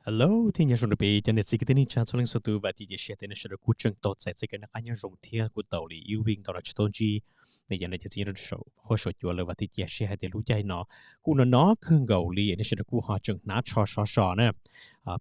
Hello, thiab nyob zoo rau peb cov niam txiv kwv tij neej tsa txhua leej txhua tus, vam thiab cia siab tias nej sawv daws kuj tseem tau txais txoj kev noj qab nyob zoo thiab kuj tau li ib week ntau no tsis tau ntsib nej cov niam cov txiv nyob rau saum huab saum cua lawm, vam thiab cia siab hais tias lub caij no kuj no no kawg nkaus li nej sawv daws kuj ho tseem hnav tsho sov so na.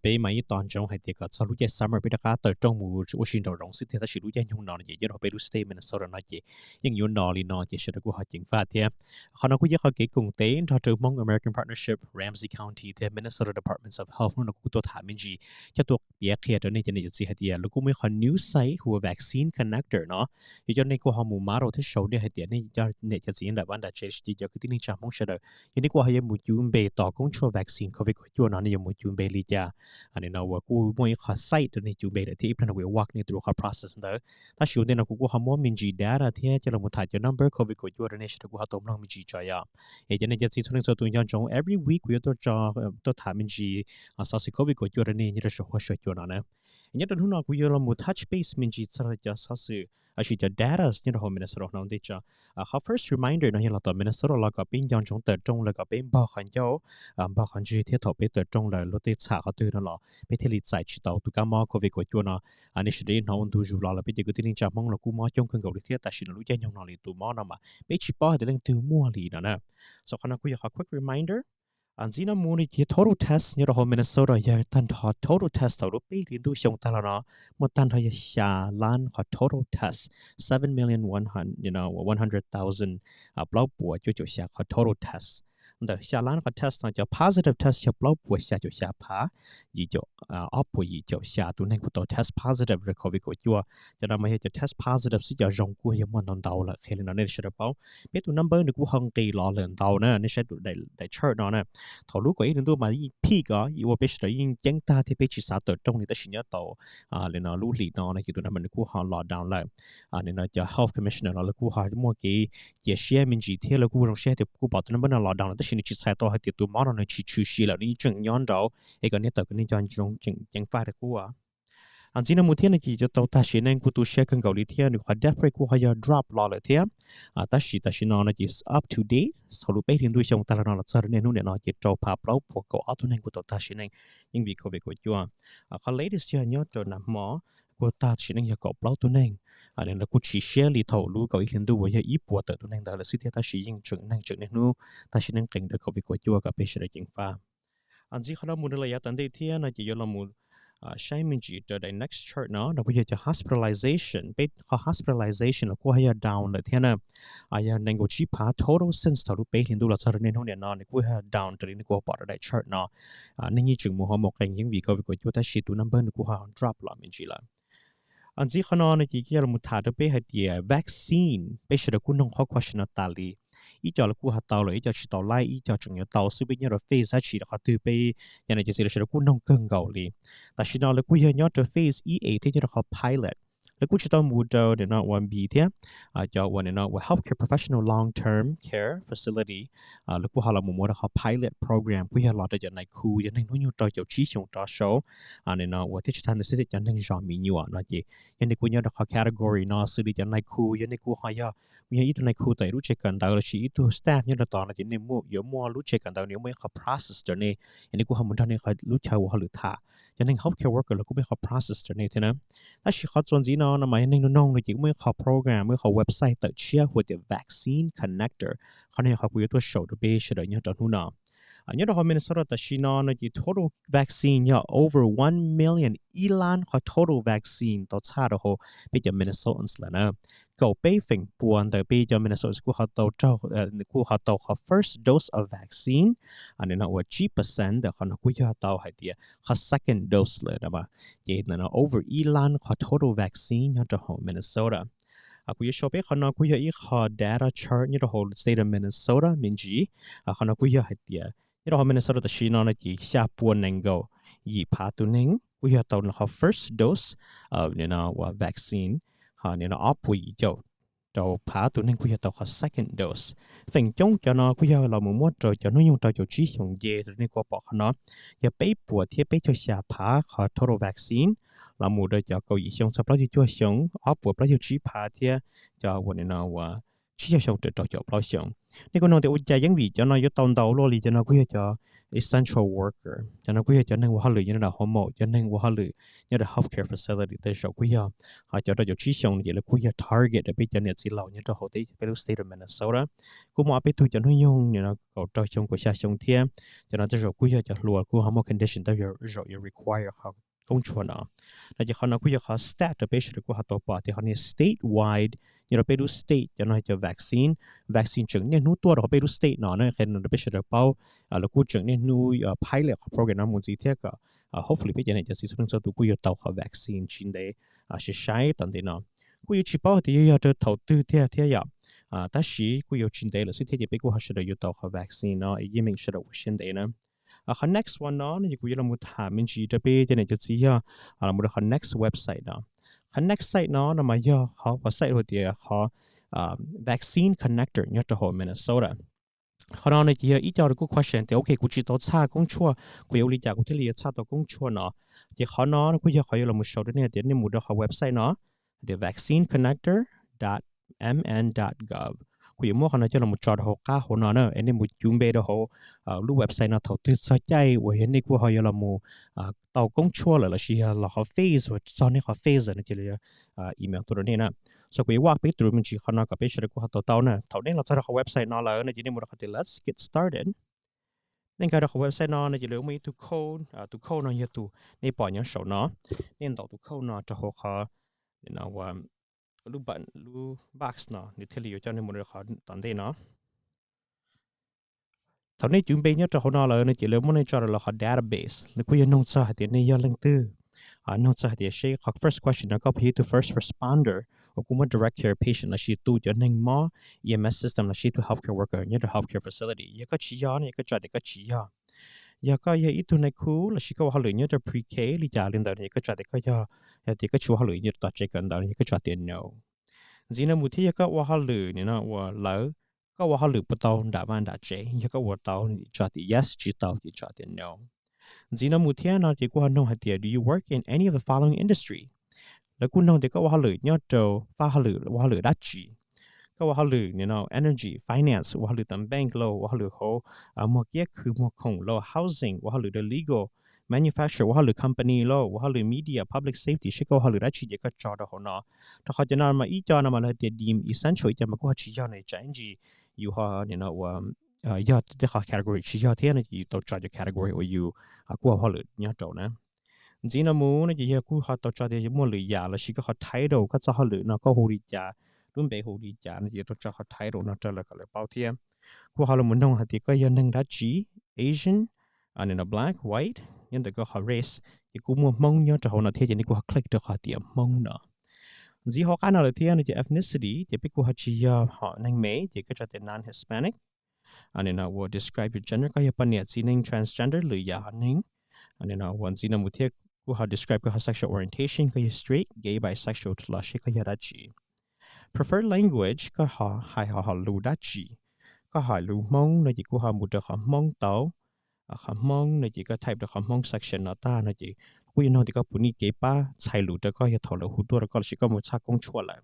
Peb mas yeej tos ntsoov hais tias kom txog lub caij summer peb rov qab tawm rooj mus ua si nraum zoov xwb tiag, tab sis lub caij nyoog no ces nyob rau peb lub state Minnesota no ces yeej yuav no li no ces sawv daws kuj ho ceev faj thiab. Qhov no kuj yog qhov kev koom tes nrog rau Hmong American Partnership, Ramsey County thiab Minnesota Departments of Health hnub no kuj tuaj tham me ntsis coj tuaj piav qhia rau nej cov niam cov txiv hais tias lawv kuj muaj ib qho new site hu ua Vaccine Connector no. Yog cov nej kuj ho mus mab rau thiab sau nej hais tias nej cov niam cov txiv nram vaj nram tsev los sis ces cov kwv tij neej tsa Hmoob sawv daws, yog nej kuj ho yuav mus cuv npe tos koob tshuaj vaccine covid kaum cuaj no nej yuav mus cuv npe li cas, no uas kuj muaj ib qho site rau nej cuv npe lawm thiab ib pliag no kuv yuav walk nej through qhov process ntawd. Tab sis ua ntej no kuv kuj ho muab me ntsis data thiab coj los mus tham cov number covid kaum cuaj rau nej sawv daws kuj ho tau mloog me ntsis tso yom. Es cov niam cov txiv txhua leej txhua tus nco ntsoov every week kuv yuav tuaj tso, tuaj tham me ntsis xov xwm covid kaum cuaj rau nej nyob rau saum huab saum cua no na. Nyob rau hnub no kuv yuav los mus touch base me ntsis txog cov xov xwm los sis cov data nyob rau hauv Minnesota no ua ntej tso. Qhov first reminder no yog los tom Minnesota los kom peb nco ntsoov tawm rooj lawm kom peb npog qhov ncauj, npog qhov ntswg thiab thaum peb tawm rooj lawm luag tej txham qhov twg no los peb thiaj li txais tsis tau tus kab mob covid kaum cuaj no. Nej sawv daws yeej hnov ua ntu zus los lawm, peb cov kwv tij neej tsa Hmoob los kuj mob coob kawg nkaus li thiab tam sim no lub caij nyoog no li tus mob no mas peb tsis paub hais tias leej twg muaj li no na. So qhov no kuj yog qhov quick reminder. Ntxiv no mus no ces total test nyob rau hauv Minnesota yog tag nrho total test thaum lub peb hlis ntuj xyoo tag los no muaj tag nrho yog xya lab qhov total test, seven million one hundred thousand, plaub puas cuaj caum xya qhov total test. Ntawm xya lab qhov test no cov positive test yog plaub puas xya caum xya phav, yim caum, ob puas yim caum xya tus neeg kuj tau test positive rau covid kaum cuaj. Cov no mas yog cov test positive xwb, cov zoo kuj yog muaj ntau ntau lawm, qhia li no nej sawv daws paub. Peb tus number nws kuj ho nqis los lawm ntau na, nej saib tus daim chart no na. Thaum lub kaum ib hlis ntuj mas yeej peak os, ua peb sawv daws yeej ceeb tag thiab peb tsis xav tawm rooj li, tab sis nyob tau li no lub hlis no no ces tus number nws kuj ho los down lawm. Li no cov health commissioner no lawv kuj ho muaj kev cia siab me ntsis thiab lawv kuj zoo siab tias kuj pom tus number no los down lawm tab sis nws tsis txhais tau hais tias tus mob no nws tsis tshwm sim lawm, nws yeej tseem nyob nraud. Es kom nej tawm kom nej nco ntsoov ceev faj rau kuv. Ntxiv no mus thiab no ces cov tau tag sim neej kuj tu siab kawg nkaus li thiab nws qhov death rate kuj ho yog drop los lawm thiab. Tab sis tam sim no no ces up to date thaum lub peb hlis ntuj xyoo tag los no los txog rau niaj hnub niam no ces rau phav plaub puas kaum ob tug neeg kuj tau tag sim neej yeej vim covid kaum cuaj. Qhov latest yog nyob rau nag hmo kuj tag sim neej yog kaum plaub tug neeg. Lawv kuj tsis siab li thaum lub kaum ib hlis ntuj uas yog ib puas tawm tus neeg ntawd lawm xwb thiab, tab sis yeej tseem neeg tseem niaj hnub tag sim neej qees rau covid kaum cuaj kom peb sawv daws ceev faj. Ntxiv qhov no mus rau lawm yav tom ntej thiab no ces yuav los mus saib me ntsis rau daim next chart no, no kuj yog cov hospitalization. Peb qhov hospitalization los kuj ho yog down lawm thiab na. Yog nees nkaum tsib phav total since thaum lub peb hlis ntuj los txog rau niaj hnub niam no nws kuj yog down raws li nej kuj pom rau daim chart no. Neeg yeej tseem mus ho mus qees yeej vim covid kaum cuaj tab sis tus number nws kuj ho drop los me ntsis lawm. Ntxiv qhov no no ces coj los tham rau peb hais tias vaccine, peb sawv daws kuj noog qhov question no tas li. Ib co lawv kuj ho tau lawm, ib co tsis tau laib, ib co tseem yuav tau xwb, peb nyob rau phase dab tsi rau qhov twg peb, yog no ces txiv lawv sawv daws kuj noog kawg nkaus li. Tam sim no lawv kuj yog nyob rau phase ib A thiab nyob rau qhov pilot. Lawv kuj tsis tau mus rau nim no ua B thiab cov uas nim no ua healthcare professional long term care facility. Lawv kuj ho los mus mus rau qhov pilot program kuj yog los rau cov nais khu, yog neeg hnub nyoog rau caum tsib xyoos rov saud. Nim no ua thiab tsis tas ntawd xwb thiab cov neeg zos me nyuam no ces yog nej kuj nyob rau qhov category no xws li cov nais khu, yog nej kuj ho yog, yog ib tug nais khu tau lub tsev kawm ntawv los sis ib tug staff nyob rau tod no ces nej yuav muaj lub tsev kawm ntawv, nws yuav muaj ib qho process rau nej, yog nej kuj ho mus nrog nej lub chaw ua hauj lwm tham. Cov neeg healthcare worker los kuj muaj ib qho process rau nej thiab na. Tab sis qhov txuas ntxiv no no mas yog neeg nug noog no ces kuj muaj ib qho program, muaj ib qho website tawm tshiab hu tias Vaccine Connector. Qhov no yog qhov kuv yuav tuaj show rau peb sawv daws nyob rau hnub no. Nyob rau hauv Minnesota tam sim no no ces total vaccine yog over one million, ib lab qhov total vaccine tau txhaj rau hauv peb cov Minnesotans lawm na. Kaum peb feem pua ntawm peb cov Minnesotans kuj ho tau raug, kuj ho tau qhov first dose of vaccine. Nim no ua tsib percent ntawm qhov no kuj yog tau hais tias qhov second dose lawm na. Ces ntawm no over ib lab qhov total vaccine nyob rau hauv Minnesota. Kuv yuav show peb qhov no kuj yog ib qho data chart nyob rau hauv state of Minnesota me ntsis. Qhov no kuj yog hais tias nyob rau hauv Minnesota tam sim no no ces xya pua nees nkaum yim phav tus neeg kuj yog tau qhov first dose nim no ua vaccine. Nim no ob puas yim caum rau phav tus neeg kuj yog tau qhov second dose. Feem coob cov no kuj yog los mus muab rau cov hnub nyoog rau caum tsib xyoos nce, nej kuj pom qhov no yog peb puas thiab peb caug xya phav qhov total vaccine. Los mus rau cov kaum yim xyoo txog plaub caug cuaj xyoo ob puas plaub caug tsib phav thiab cov uas nim no ua tsib caug xyoo rau rau caum plaub xyoo. Nej kuj nug tias ua cas yeej vim cov no yuav tau ntau luaj li, cov no kuj yog cov essential worker, cov no kuj yog cov neeg ua hauj lwm nyob rau hauv mom, cov neeg ua hauj lwm nyob rau healthcare facility tej zaum kuj yog. Ho cov rau caum tsib xyoo no ces lawv kuj yog target rau peb cov niam txiv laus nyob rau hauv peb lub state of Minnesota. Kuj muaj ob peb tug cov hnub nyoog kaum rau xyoo kaum xya xyoo thiab, cov no tej zaum kuj yog cov hluas kuj ho muaj condition tej zaum yuav require qhov koob tshuaj no. No ces qhov no kuj yog qhov stat rau peb sawv daws kuj ho tau pom tias qhov no statewide, nyob rau peb lub state cov no cov vaccine, vaccine tseem niaj hnub tuaj rau qhov peb lub state no na, qhia rau peb sawv daws paub. Lawv kuj tseem niaj hnub pilot qhov program no mus ntxiv thiab kom hopefully peb cov niam cov txiv txhua leej txhua tus kuj yuav tau qhov vaccine tsis ntev, sai sai tom ntej no. Kuj yuav tsis paub hais tias yuav yog rau thaum twg tiag thiab yom, tab sis kuj yuav tsis ntev lawm xwb thiab ces peb kuj ho sawv daws yuav tau qhov vaccine no, yeej meem sawv daws ua siab ntev na. Qhov next one no no ces kuv yuav los mus tham me ntsis rau peb cov niam cov txiv yog los mus rau qhov next website no. Qhov next site no no mas yog qhov website hais tias qhov vaccine connector nyob rau hauv Minnesota. Qhov no no ces yog ib co rau kuv question tias ok, kuv tsis tau txhaj koob tshuaj, kuv yuav ua li cas kuv thiaj li yuav txhaj tau koob tshuaj no. Ces qhov no no kuj yog qhov yuav los mus show rau nej tias nej mus rau qhov website no, tias vaccine connector dot M N dot gov. Kuv yuav muab qhov no coj los mus tso rau hauv qab hauv no na, es nej mus cuv npe rau hauv lub website no thaum twg txog caij uas yog nej kuj ho yuav los mus tau koob tshuaj lawm lossis yog los qhov phase uas txog nej qhov phase no ces lawv yuav email tuaj rau nej na. So kuv yuav walk peb through me ntsis qhov no kom peb sawv daws kuj ho tau tau na. Thaum nej los txog rau qhov website no lawm no ces nej mus rau qhov tias let's get started. Nej nkag rau qhov website no no ces lawv muaj ib tug code, tus code no yog tus nej pom nyob saum no. Nej ntaus tus code no rau hauv qhov lub button, lub box no nws thiaj li yuav coj nej mus rau qhov tom ntej no. Thaum nej cuv npe nyob rau hauv no lawm no ces lawv muab nej tso rau lawv qhov database, lawv kuj yog noog txog hais tias nej yog leej twg. Noog txog hais tias seb qhov first question no koj puas yog ib tug first responder uas kuj muab direct care patient lossis tu cov neeg mob E M S system lossis ib tug healthcare worker nyob rau healthcare facility. Yog koj tsis yog no ces koj tso tias koj tsis yog. Yog koj yog ib tug nais khu lossis koj ua hauj lwm nyob rau pre-K li cas li ntawd no ces koj tso tias koj yog. Yog tias koj tsis ua hauj lwm nyob tom tsev kawm ntawv no ces koj tso tias no. Ntxiv no mus thiab yog koj ua hauj lwm no uas lawv, koj ua hauj lwm puas tau nram vaj nram tsev, yog koj ua tau tso tias yes, tsis tau ces tso tias no. Ntxiv no mus thiab no ces kuj ho noog hais tias do you work in any of the following industry? Lawv kuj noog tias koj ua hauj lwm nyob rau fab hauj lwm, ua hauj lwm dab tsi? Koj ua hauj lwm no energy, finance, ua hauj lwm tom bank los, ua hauj lwm hauv muag kiab khw muag khoom los, housing, ua hauj lwm rau legal, manufacturer, ua hauj lwm company los, ua hauj lwm media, public safety, seb koj ua hauj lwm dab tsi ces koj tso rau hauv no. Rau qhov cov no mas ib co no mas lawv tias deemed essential, ib co mas kuj ho tsis yog no, tsam ib ntsis yus ho ua yog tej qhov category tsis yog thiab no ces yus tau tso cov category uas yus kuj ua hauj lwm nyob rau na. Ntxiv no mus no ces yog kuj ho tau tso tias muaj lwm yam lossis koj qhov title, koj txoj hauj lwm no koj hu li cas, lub npe hu li cas no ces yuav tau tso qhov title no rau lawv kom lawv paub thiab. Kuj ho los mus noog hais tias koj yog neeg dab tsi, Asian, black, white, nyob ntawm koj qhov race, ces kuj muaj Hmoob nyob rau hauv no thiab ces nej kuj ho click rau qhov tias Hmoob no. Ntxiv hauv qab no lawm thiab no ces ethnicity ces peb kuj ho tsis yog hom neeg Mes ces koj tso tias non-Hispanic. Ua describe your gender, koj yog poj niam txiv neej, transgender, lwm yam hom neeg. Ua ntxiv no mus thiab kuj ho describe koj qhov sexual orientation, koj yog straight, gay, bisexual los seb koj yog dab tsi. Preferred language, koj ho hais hom lus dab tsi? Koj hais lus Hmoob no ces kuj ho mus rau qhov Hmoob tau. Qhov Hmoob no ces koj type rau qhov Hmoob section no tag no ces kuj yuav noog tias koj puas nyiam kev pab txhais lus rau koj yog thaum lawv hu tuaj rau koj lossis koj mus txhaj koob tshuaj lawm.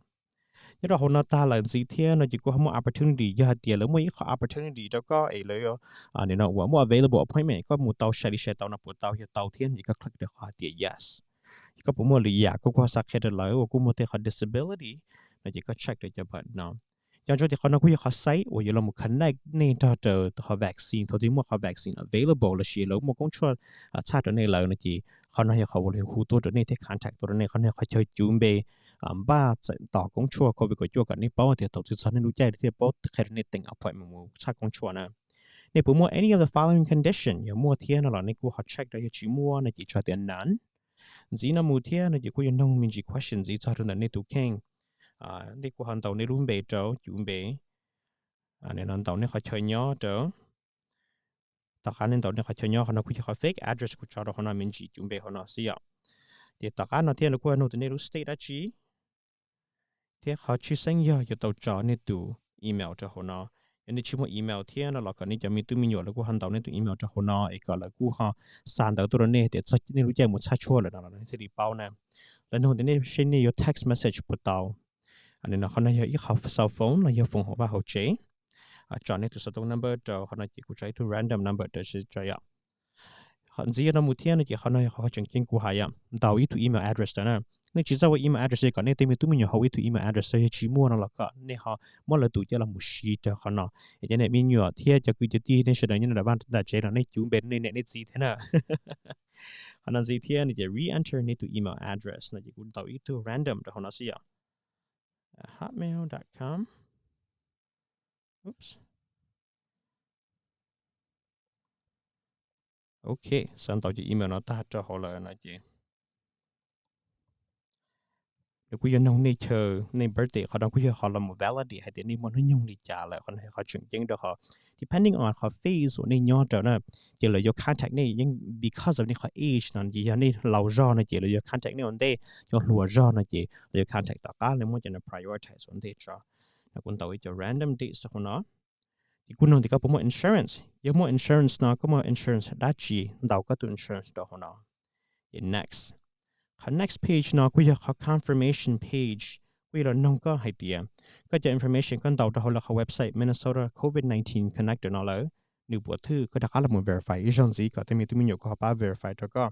Nyob rau hauv no tag lawm ntxiv thiab no ces kuj ho muaj opportunity, yog hais tias lawv muaj ib qhov opportunity rau koj es lawv muaj available appointment, koj mus tau sai li sai tau no puas tau, yog tau thiab no ces koj click rau qhov hais tias yes. Yog koj puas muaj lwm yam koj kuj ho xav qhia rau lawv uas kuj muaj tej qhov disability no ces koj check rau cov button no. Nco ntsoov tias qhov no kuj yog qhov xaiv uas yuav los mus connect nej nrog rau qhov vaccine, thaum twg muaj qhov vaccine available lossis lawv muaj koob tshuaj txhaj rau nej lawm no ces qhov no yog qhov uas lawv hu tuaj rau nej thiab contact tuaj rau nej, qhov no yog qhov chaw cuv npe npaj txawm tos koob tshuaj covid kaum cuaj kom nej paub tias thaum twg txog nej lub caij thiaj paub qhia rau nej teem appointment mus txhaj koob tshuaj na. Nej puas muaj any of the following condition? Yog muaj thiab no los nej kuj ho check rau, yog tsis muaj no ces tso tias none. Ntxiv no mus thiab no ces kuj yuav noog me ntsis question ntxiv txog rau ntawm nej tus kheej. Nej kuj ho ntaus nej lub npe rau, cuv npe, ntaus nej qhov chaw nyob rau. Tom qab nej ntaus nej qhov chaw nyob, qhov no kuj yog qhov fake address kuv tso rau hauv no me ntsis, cuv npe hauv no xwb yom. Ces tom qab no thiab lawv kuj ho noog tias nej lub state dab tsi thiab qhov tshwj xeeb yog yuav tau tso nej tus email rau hauv no. Yog nej tsis muaj email thiab no los kom nej cov me tub me nyuam lawv kuj ho ntaus nej tus email rau hauv no es kom lawv kuj ho xa ntawv tuaj rau nej tias txog nej lub caij mus txhaj tshuaj lawm no los nej thiaj li paub na. Lawv noog tias nej seb nej yuav text message puas tau. Qhov no yog ib qho cell phone los yog foos hauv vaj hauv tsev. Tso nej tus cell phone number rau qhov no ces kuv tso ib tug random number rau seb tso yom. Ntxiv no mus thiab no ces qhov no yog qhov tseem ceeb kuv hais yom, ntaus ib tug email address rau na. Nej tsis txawj ua email address kom nej tej me tub me nyuam ho ua ib tug email address yog tsis muaj no los kom nej ho muab lawv tus coj los mus siv rau qhov no. Es cov niam me nyuam thiab cov kwv cov tij nej sawv daws nyob nram vaj nram tsev no nej cuv npe nej niam nej txiv thiab na. Qhov no ntxiv thiab no ces re-enter nej tus email address no ces kuv ntaus ib tug random rau hauv no xwb yom. Hotmail dot com. Ok, xav ntaus ces email no tag rau hauv lawm no ces nws kuj yuav noog nej chaw, nej birthday, qhov no kuj yog qhov los mus validate hais tias nej muaj hnub nyoog li cas lawm. Qhov no yog qhov tseem ceeb rau qhov depending on qhov phase uas nej nyob rau na, ces lawv yuav contact nej yeej because of nej qhov age no ces yog nej laus zog no ces lawv yuav contact nej ua ntej, cov hluas zog no ces lawv yuav contact tom qab, lawv muab cov no prioritize ua ntej tso. No kuv ntaus ib co random dates rau hauv no. Ces kuj noog tias koj puas muaj insurance, yog muaj insurance no koj muaj insurance dab tsi, ntaus koj tus insurance rau hauv no. Ces next. Qhov next page no kuj yog qhov confirmation page, kuj yog los noog koj hais tias koj cov information koj ntaus rau hauv lawv qhov website Minnesota COVID nineteen Connector no lawm, nws puas thwj, koj rov qab los mus verify ib zaug ntxiv kom tej me tub me nyuam kuj ho pab verify rau koj.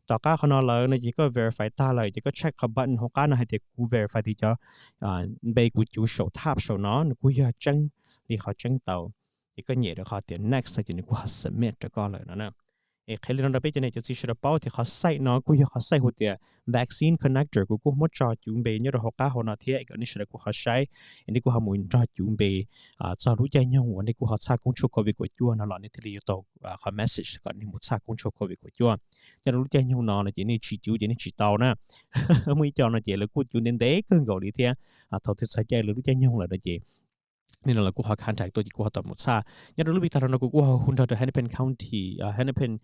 Tom qab qhov no lawm no ces koj verify tag lawm ces koj check qhov button hauv qab no hais tias kuv verify tias cov npe kuv cuv saum tab saum no nws kuj yog tseeb li qhov tseeb tau. Ces koj nyem rau qhov tias next no ces nws kuj ho submit rau koj lawm no na. Es qhia li no rau peb cov niam cov txiv sawv daws paub tias qhov site no kuj yog qhov site hu tias Vaccine Connector, kuv kuj muab tso cuv npe nyob rau hauv qab hauv no thiab kom nej sawv daws kuj ho saib, es nej kuj ho mus nrog cuv npe txog lub caij nyoog uas nej kuj ho txhaj koob tshuaj COVID kaum cuaj no los nej thiaj li yuav tau qhov message kom nej mus txhaj koob tshuaj COVID kaum cuaj. Nyob rau lub caij nyoog no no ces nej tsis cuv ces nej tsis tau na. Muaj ib co no ces lawv kuj cuv ntev ntev kawg nkaus li thiab, thaum twg txog caij lawv lub caij nyoog lawm no ces nim no lawv kuj ho contact tuaj ces kuj ho tau mus txhaj. Nyob rau lub vij tag no kuv kuj ho hu nrog rau Hennepin County, Hennepin,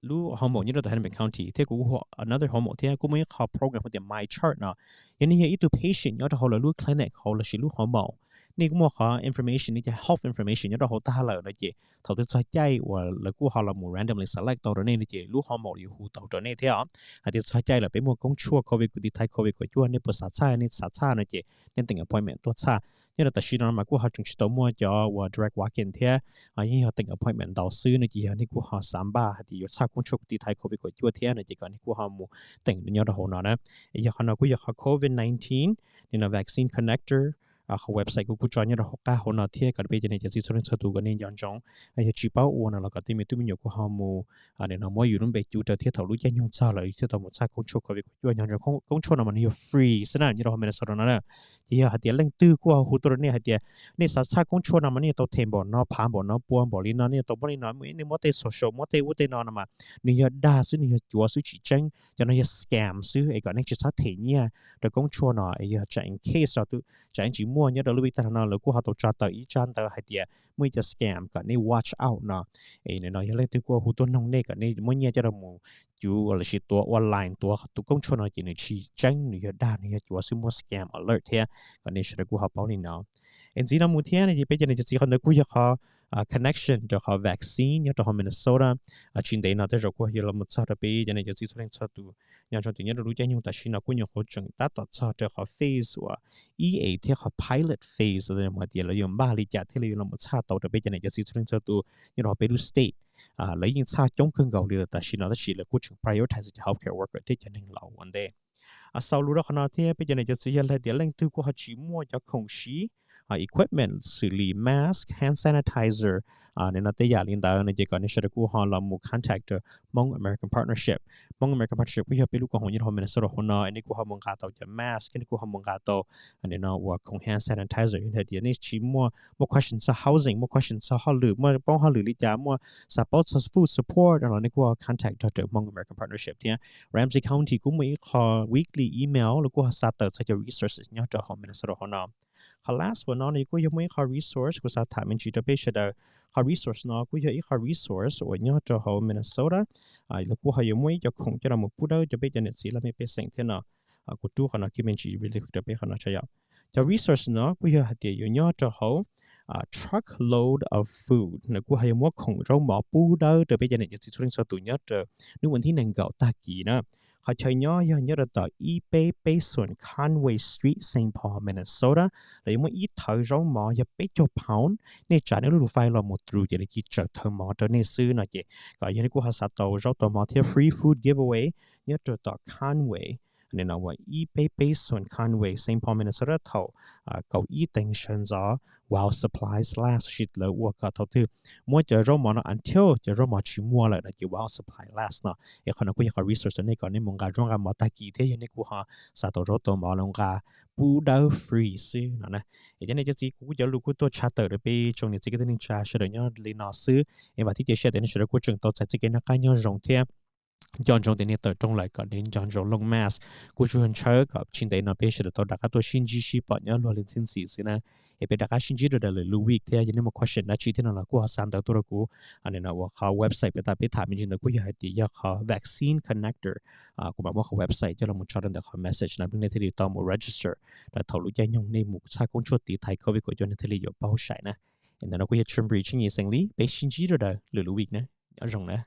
lub hoo maum nyob rau tom Hennepin County thiab kuv kuj hu another hoo maum thiab kuj muaj ib qho program hu tias My Chart no. Yog nej yog ib tug patient nyob rau hauv lawv lub clinic hauv lossis lub hoo maum, nej kuj muaj qhov information, nej cov health information nyob rau hauv tag lawm no ces thaum twg txog caij uas lawv kuj ho los mus randomly select tau rau nej no ces lub hoo maum yuav hu tau rau nej thiab os. Hais tias txog caij lawm peb muaj koob tshuaj COVID, kuv tiv thaiv COVID kaum cuaj, nej puas xav txhaj, nej xav txhaj no ces nej teem appointment tuaj txhaj. Nyob rau tam sim no mas kuj ho tseem tsis tau muaj cov uas direct walk-in thiab, yeej yog teem appointment ntau xwb no ces yog nej kuj ho xav npaj hais tias yuav txhaj koob tshuaj kuv tiv thaiv COVID kaum cuaj thiab no ces kom nej kuj ho mus teem nyob rau hauv no na. Yog qhov no kuj yog qhov COVID nineteen, nim no Vaccine Connector, qhov website kuv kuj tso nyob rau hauv qab hauv no thiab kom peb cov niam cov txiv txhua leej txhua tus kom nej nco ntsoov. Yog tsis paub ua no los kom tej me tub me nyuam kuj ho mus, nim no muab yus lub npe cuv rau thiab thaum lub caij nyoog txog lawm yus thiaj tau mus txhaj koob tshuaj COVID kaum cuaj. Nco ntsoov koob tshuaj no mas nws yog free xwb na, nyob rau hauv Minnesota no na. Ces yog hais tias leej twg kuj ho hu tuaj rau nej hais tias nej xav txhaj koob tshuaj no mas nej yuav tau them npaum no, phav npaum no, pua npaum li no, nej yuav tau muab li no, nej muab tej social, muab tej ub tej no no mas nws yog dag xwb, nws yog cuav xwb tsis tseeb, cov no yog scam xwb es kom nej tsis txhob them nyiaj rau koob tshuaj no. Es yog tsam in case tsam ib tsis muaj, nyob rau lub vij tag no lawv kuj ho tau tso tawm ib tsab ntawv hais tias muaj ib co scam kom nej watch out no. Es nim no yog leej twg kuj hu tuaj noog nej kom nej muab nyiaj coj rau mus cuv lossis tuav ua line tuav tus koob tshuaj no ces nws tsis tseeb, nws yog dag, nws yog cuav xwb, muab scam alert thiab, kom nej sawv daws kuj ho paub li no. Es ntxiv no mus thiab no ces peb cov niam cov txiv, qhov ntawd kuj yog qhov connection rau qhov vaccine nyob rau hauv Minnesota. Tsis ntev no tej zaum kuj yuav los mus txog rau peb cov niam cov txiv txhua leej txhua tus. Nco ntsoov tias nyob rau lub caij nyoog tam sim no kuj nyuam qhuav tseem tab tom txog rau qhov phase uas ib es thiab qhov pilot phase, hais tias lawv yuav npaj li cas thiaj li yuav los mus txhaj tau rau peb cov niam cov txiv txhua leej txhua tus nyob rau hauv peb lub state. Lawv yeej txhaj coob kawg nkaus li lawm tam sim no tab sis lawv kuj tseem prioritize cov healthcare worker thiab cov neeg laus ua ntej. Xaus lus rau qhov no thiab peb cov niam cov txiv, yog hais tias leej twg kuj ho tsis muaj cov khoom siv, equipment xws li mask, hand sanitizer, nim no tej yam li ntawd no ces kom nej sawv daws kuj ho los mus contact Hmong American Partnership. Hmong American Partnership kuj yog peb lub koom haum nyob rau hauv Minnesota hauv no, nej kuj ho mus nqa tau cov mask, nej kuj ho mus nqa tau nim no uas khoom hand sanitizer. Yog hais tias nej tsis muaj, muaj question txog housing, muaj question txog hauj lwm, muaj poob hauj lwm li cas, muaj xav paub txog food support no los nej kuj ho contact nrog rau Hmong American Partnership thiab. Ramsey County kuj muaj ib qho weekly email lawv kuj ho xa tawm txog cov resources nyob rau hauv Minnesota hauv no. Qhov last uas no no kuj yog muaj ib qho resource kuv xav tham me ntsis rau peb sawv daws. Qhov resource no kuj yog ib qho resource uas nyob rau hauv Minnesota. Lawv kuj ho yuav muab ib co khoom coj los mus pub dawb rau peb cov niam txiv laj mej pej xeem thiab no. Kuv rub qhov no kiag me ntsis rau peb qhov no tso yom. Cov resource no kuj yog hais tias yuav nyob rau hauv truckload of food, nws kuj ho yuav muab khoom zaub mov pub dawb rau peb cov niam cov txiv txhua leej txhua tus nyob rau hnub vas thib nees nkaum tag kis na. Qhov chaw nyob yog nyob rau tom ib peb peb xoom Conway Street, Saint Paul, Minnesota. Lawv yuav muaj ib thawv zaub mov yog peb caug pound. Nej tsa nej lub lus fai los mus through ces lawv cia tsaws thawv mov rau nej xwb no ces kom yog nej kuj ho xav tau zaub tau mov thiab free food giveaway nyob rau tom Conway, no uas ib peb peb xoom Conway, Saint Paul, Minnesota thaum kaum ib teev sawv ntxov while supplies last. Sis lawv ua kom thaum twg muab cov zaub mov no until cov zaub mov tsis muaj lawm no ces while supplies last no. Es qhov no kuj yog qhov resource nej kom nej mus nqa zaub nqa mov tag kis thiab yog nej kuj ho xav tau zaub tau mov los nqa pub dawb free xwb no na. Es cov niam cov txiv, kuv kuj cov lus kuj tuaj tshaj tawm rau peb tsoom niam txiv kwv tij neej tsa sawv daws nyob li no xwb. Es vam thiab cia siab tias nej sawv daws kuj tseem tau txais txoj kev noj qab nyob zoo thiab nco ntsoov tias nej tawm rooj lawm kom nej nco ntsoov looj mask. Kuj tsuas ntshaw kom tsis ntev no peb sawv daws tau rov qab tuaj sib ntsib sib pom nyob luag li ntxhi ntxim xwb na. Es peb rov qab sib ntsib rau daws lwm lub week thiab yog nej muaj question dab tsi thiab no los kuj ho xa ntawv tuaj rau kuv. No uas qhov website peb tham me ntsis ntawd kuj yog hais tias yog qhov vaccine connector. Kuv mam muab qhov website coj los tso rau ntawm qhov message no nej thiaj li tau mus register rau thaum lub caij nyoog nej mus txhaj koob tshuaj tiv thaiv covid kaum cuaj nej thiaj li yuav paub sai na. Es ntawm no kuj yog Tshwm Ris Tsheej Yim xeem Lis, peb sib ntsib rau daws lwm lub week na. Nyob zoo na.